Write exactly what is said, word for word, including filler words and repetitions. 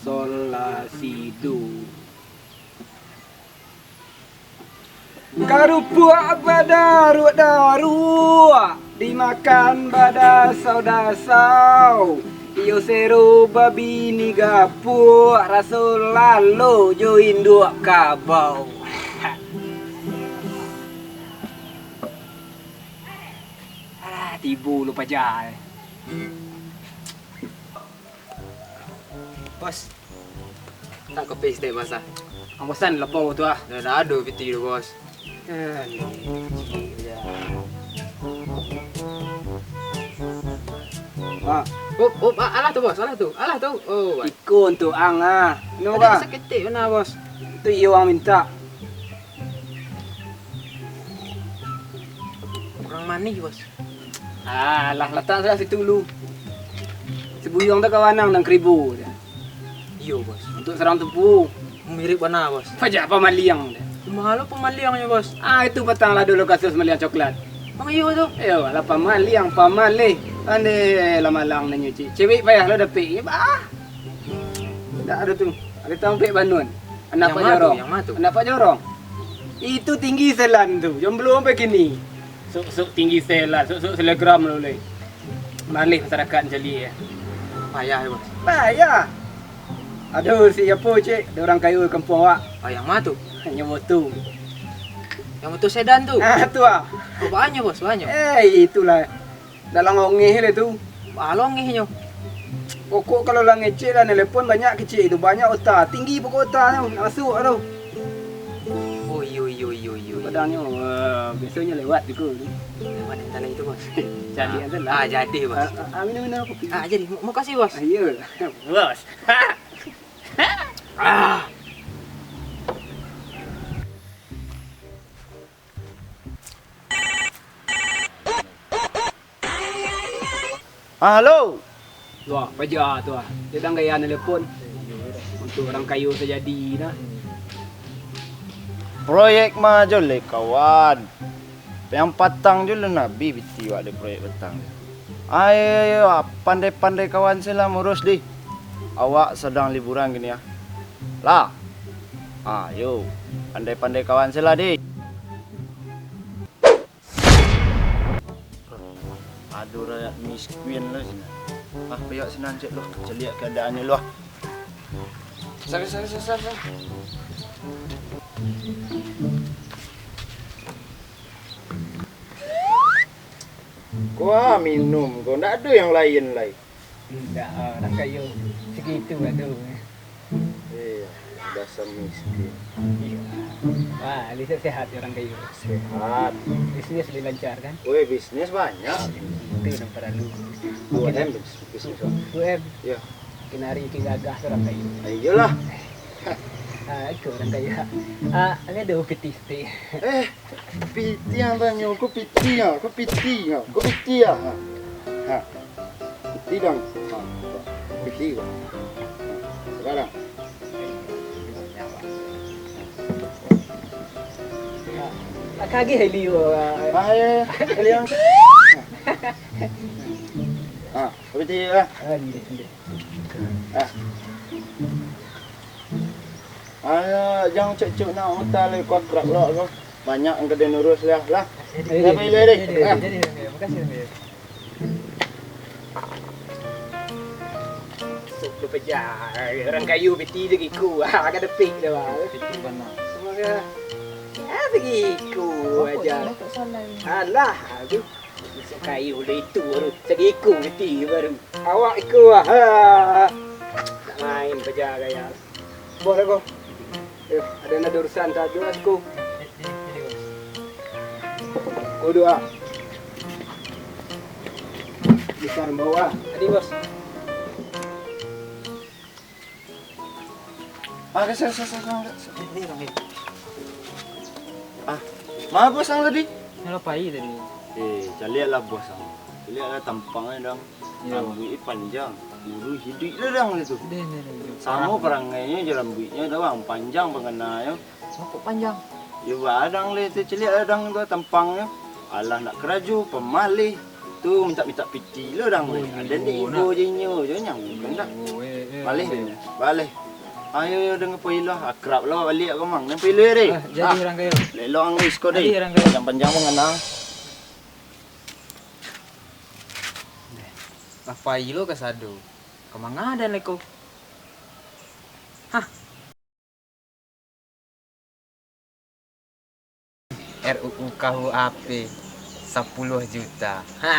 Sol, la, si, do. Karupuak badaruak-daruak, dimakan badasau-dasau. Iyo sero babini gapuak, raso lalo jo induak kabau. Alah, tibo lo paja. Bos, tak kopi sitek, Bos, ah? Ang bosan lapau tu, ah. Dah, dah ado piti tu, Bos. Eh, licik je. Ah. Up, up, ah, alah tu, Bos, alah tu, alah tu. Oh, wai. Iko untuak ang, ah. Ino, Bos. Saketek bana, Bos. Tu iyo ang mintak. Kurang manih, Bos. Ah, lah, latak salah situ lu. Sibuyuang tu kawan ang nan karibu tu. Iyo, Bos. Untuak sarang tupu. Mirip bana, Bos. Paja pamaliang tu. Kumaha lo pamaliangnyo, Bos? Ah, itu patang lah dulu kasus maliang coklat. Bang, iyo tu. Iyo, lah pamaliang, pamaleh. Pandai lah malang nan nyuci. Cewek payah lo dapek. Iyo, bah. Ndak ado tu. Ado tampek banun. Anak Pak Jorong. Anak Pak Jorong. Itu tinggi selan tu. Jomblo sampai kini. Sok-sok tinggi selan, sok-sok selegram lo leh. Maleh masyarakat caliak. Payah, Bos. Payah. Aduh, si apo, Cik? Ado urang kayo di kampuang awak. Ah, nan ma tu? Nan moto. Nan moto sedan tu? Ah, tu ah. Oh, banyak, Bos, banyak. Eh, itulah. Dalam ongeh le tu. Ah, longehnyo. Pokok kalau lah ngecek lah, nelepon banyak kecek tu, banyak ota, tinggi pokok ota tu, nak masuk tu. Oh, iyo, iyo, iyo, iyo. Padangnyo, wah, biasonyo lewat jugo tu. Lewat yang tadi tu, Bos. Jadi yang tu lah. Ah, jadi, Bos. Ah, ah, ah, minum, minum kopi. Ah, jadi. Makasih, Bos. Ah, iyo. Bos. Ah. Ah, halo. Wah, paja tu ah. Dia dah gaya nelpon. Untuk urang kayo sajadi nah. Proyek mah jo leh, kawan. Yang patang jo leh nabih biti wak di proyek patang. Ayo, ayo, ayo, pandai-pandai kawan sela murus dih. Awak sadang liburan kini ah. Lah. Ayo, pandai-pandai kawan sela dih. Ado rakyat miskin lah sinan. Ah, payah sinan cek lu, caliak keadaannyo lu ah. Sabar, sabar, sabar, sabar. Ko ah, minum ko, ndak ado yang lain lai. Indak, ah, urang kayo sagitu ado. Iyo, dasar miskin. Iyo. Wah, bisa sehat urang kayo. Sehat. Bisnis lai lancar kan? Weh, bisnis banyak. Itu nan paralu. Dua M bis-, bisnis, Pak. Dua M. Iyo. Makin hari makin gagah tu urang kayo. Ah, iyolah. Ah, iko urang kayo. Ah, ado pitih tu. Eh, Piti ang tanyo, ko piti ah, ko piti ah, ko piti ah. Ha. Ha. Piti dong. Ha. Piti ko. Ha. Sakarang. Kagih Heli. Ah, yo, yo. Heli ang. Ha, ko piti ah. Ah, iyo, iyo. Ah. Alah, jan cek-cek nak utang lai, ko akrab lah ko. Banyak nan ka den urus lah, lah. Jadi, jadi, jadi, jadi, jadi, makasih, Bang. Sup tu pecah. Urang kayo piti sagiku. Ah, ka dapek dah, Bang. Piti bana. Semoga. Ah, sagiku aja. Alah, tu. Sup kayo lah itu baru. Sagiku piti baru. Awak iko, ah. Nak main paja gaya. Boh lah ko. Eh, ado nan ado urusan, tak ado lah ko. Ko duo ah. Bisa bawa ah. Adi, Bos. Ah, ka, sa, sa, sa, sa, sa. Ini, Bang, ini. Ah, ma bos ang tadi? Nyo lah pai tadi. Eh, caliaklah bos ang. Caliaklah tampangnyo, dang. Iyo. Rambuiknyo panjang, bulu hiduik lah dang itu. Deh, deh, deh, deh. Samo parangainyo jo rambuiknyo tu, bang, panjang pangananyo. Kok panjang? Yo, badang lah itu, caliak lah dang tu tampangnyo. Alah nak karajo, pamaleh. Tu mintak-mintak piti lo dang. Oh, weh. Iyo. Aden dek ibo je inyo, je nyang. Iyo, kandak. Weh, eh, baleh eh. Baleh. Ayo, yo, dang Pai lo, akrab lo baliak ko mang. Dang Pai lo yo, deh. Ah, jadi urang kayo. Lelong anggo isko, deh. Jadi urang kayo. Panjang-panjang mangana. Lah Pai lo kasado. Ka manga den lai ko? Hah? R U U K U H P sapuluah juta. Ha.